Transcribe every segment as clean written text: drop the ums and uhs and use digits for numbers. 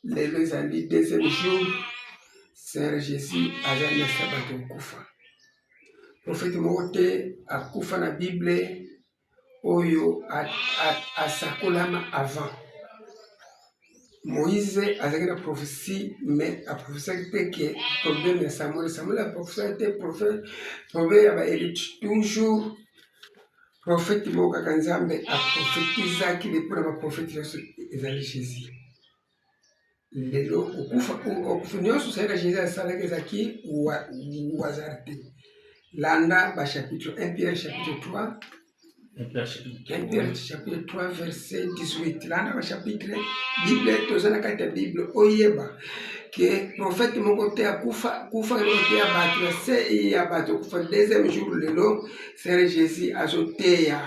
Lelo ezali deuxième jour, Seigneur Jésus azali na sa bato kokufa. Prophète moko te akufa na Bible oyo asakolama avant. Moïse azalaki na prophétie, mais aprofesaki te ke problème ya Samuel. Samuel aprofesaki te prophète, problème ya baélite toujours. Prophète moko kaka Nzambe aprofetizaki mpo na baprofete nyonso ezali Jésus. Lelo kokufa okufa nyonso osali na Jésus asalaki ezalaki hasard te. Landa bachapitre 1 Pierre chapitre 3, 1 Pierre chapitre 3 verset 18. Landa bachapitre Bible, toza na kati ya Bible, oyeba ke prophète moko te akufa kufa koteya bato na se ya bato kufa. Deuxième jour lelo, Seigneur Jésus azoteya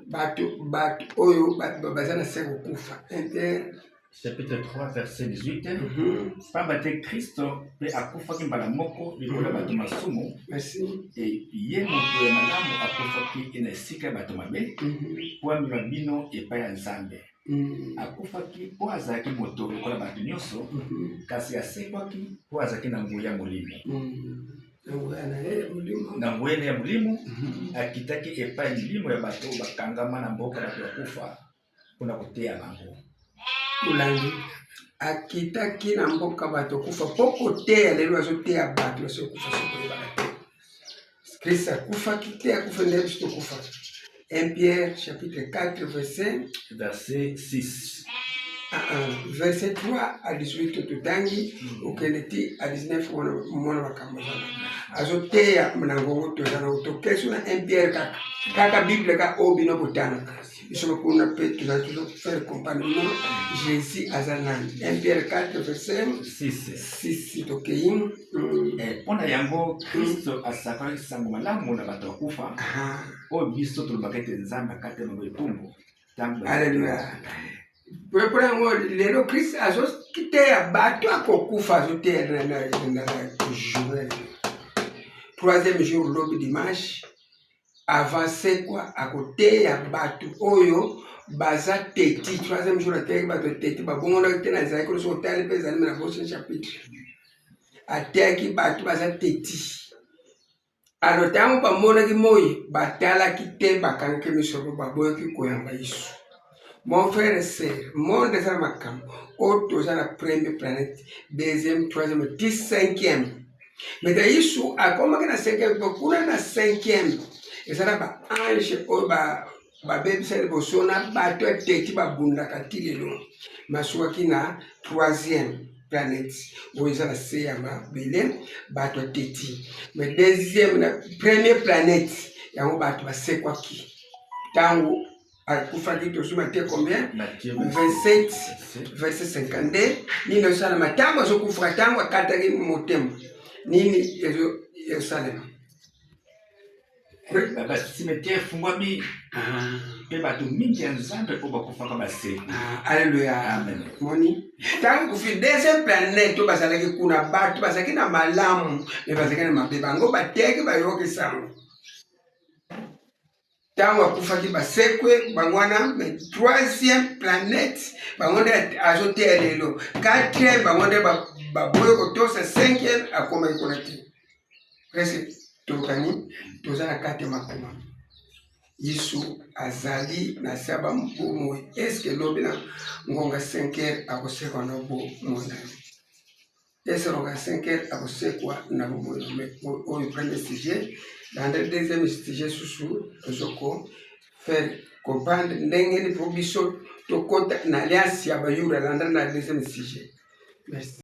bato, bato oyo baza na se kokufa. 1 Pierre chapitre 3 verset 18. Pamba te Kristo mpe akufaki mbala moko likolo ya bato masumu. Merci. E ye moto ya malamu akufaki na esika ya bato mabe, mpo amema bino epai ya Nzambe. Akufaki mpo azalaki moto lokola bato nyonso, kasi asekwaki mpo azalaki na nguya ya Molimo. Na nguya na ye ya Molimo. Na nguya ya Molimo akitaki epai milimo ya bato oyo bakangama na mboka bato ya kufa mpona koteya bango. Olandi, akitaki na mboka bato kufa mpo koteya. Lelo azoteya bato basi kokufa. Soki oyebaka te, Krist akufaki te, akufa nde biso tokufa. 1 Pierre chapitre 4 verset verset 6. Ah, ah, verset 3 à 18 totangi, okende ti à 19. Wana mona makambo ezala azoteya na ngongo toza nango. Tokeso na 1 Pierre kaka kaka Bible kaka oyo bino botangaka, biso kuna mpe tozali toujours faire comprendre non Jésus aza nani. 1 Pierre 4 verset 6. 6, tokei. Mpo na yango Kristo asakolaki sango malamu na bato ya kufa, oyo biso tolobaka ete Nzambe akati bango etumbu ntango. Alleluya. Mpona yango lelo Krist azoteya bato akokufa, azoteya na journée troisième jour, lobi dimanche, avance kwa akoteya bato oyo baza teti. Troisième jour ateyaki bato teti, babongonaki te na ezalaki nyonso. Otali mpe ezali na prochain chapitre, ateyaki bato baza teti. Alors ntango bamonaki moi, batalaki te, bakangaki miso po baboyaki koyamba Yesu. Mon frère et sœur, monde eza na makambo oyo. Toza na première planète, deuxième, troisième ti cinquième. Mais ta Yesu akomaki na cinquième po kuna na cinquième eza na baange oyo babebisa liboso na bato ya teti, babundaka ti lelo. Masukaki na troisième planète oyo eza na se ya mabele, bato ya teti. Mais deuxième na première planète yango bato basekwaki ntango akufaki. Tozuma te combien? 27 verset 52. Nini ezosalema ntango azokufaka? Ntango akataki motema, nini ezosalema? Bacimetière efungwami mpe bato mingi ya Nzambe oyo bakufaka basekwi. Alleluya. Amen. Moni ntango kufi deuxième planète oyo bazalaki kuna, bato bazalaki na malamu me bazalaki na mabe. Bango bateki, bayoki sango ntango akufaki, basekwe bango wana. Mais troisième planète bango nde azoteya lelo. Quatrième bango nde baboyi kotosa. Cinquième akomaki kuna te. Presque tokani, toza na kati ya makoma. Yesu azali na se ya bomoi. Eske lobi na ngonga 5 heures akosekwa na bomoi na yo? Eske ngonga 5 heures akosekwa na bomoi na yo? Oyo premier sujet. Landa deuxième sujet susu, tozoko faire comprendre ndenge nini po biso tokota na alliance ya Bayuda. Landa na deuxième sujet. Merci.